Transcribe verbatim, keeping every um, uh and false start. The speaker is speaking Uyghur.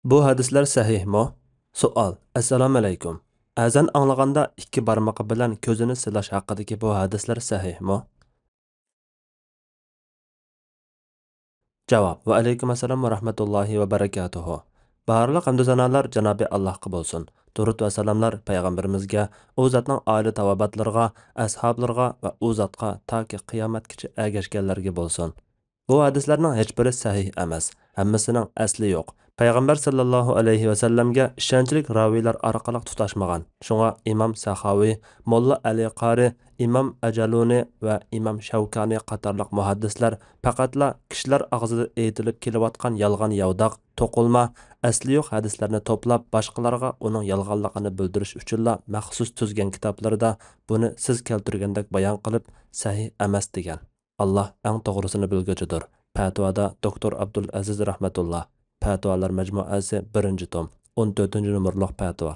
بۇ ھەدىسلەر سەھىھمۇ؟ سوئال، ئەسسالامۇئەلەيكۇم. ئەزان ئاڭلىغاندا ئىككى بارمىقى بىلەن كۆزىنى سىلاش ھەققىدىكى بۇ ھەدىسلەر سەھىھمۇ؟ جاۋاب، ۋەئەلەيكۇم ئەسسالام ۋە رەھمەتۇللاھى ۋە بەرەكاتۇھۇ. بارلىق ھەمدۇ سانالار جانابى ئاللاھقا بولسۇن. دۇرۇت ۋە سالاملار پەيغەمبىرىمىزگە، ئۇ زاتنىڭ ئائىلە تاۋابىئاتلىرىغا، ئەسھابلىرىغا ۋە ئۇ زاتقا تاكى قىيامەتكىچە ئەگەشكەنلەرگە بولسۇن. بۇ ھەدىسلەرنىڭ ھېچبىرى سەھىھ ئەمەس، ھەممىسىنىڭ ئەسلى يوق. پەيغەمبەر ساللاللاھۇ ئەلەيھى ۋەسەللەمگە ئىشەنچلىك راۋىيلار ئارقىلىق تۇتاشمىغان. شۇڭا ئىمام سەخاۋى، موللا ئەلى قارى، ئىمام ئەجەلۇنى ۋە ئىمام شەۋكانى قاتارلىق مۇھەددىسلەر پەقەتلا كىشىلەر ئاغزىدا ئېيتىلىپ كېلىۋاتقان يالغان ياۋىداق، توقۇلما، ئەسلى يوق ھەدىسلەرنى توپلاپ، باشقىلارغا ئۇنىڭ يالغانلىقىنى بىلدۈرۈش ئۈچۈنلا مەخسۇس تۈزگەن كىتابلىرىدا بۇنى سىز كەلتۈرگەندەك بايان قىلىپ، سەھىھ ئەمەس دېگەن. ئاللا ئەڭ توغرىسىنى بىلگۈچىدۇر. پەتىۋادا دوكتور ئابدۇلئەزىز رەھمەتۇللا، پەتىۋالار مەجمۇئەسى، بىرىنچى توم، ئون تۆتىنچى نومۇرلۇق پەتىۋا.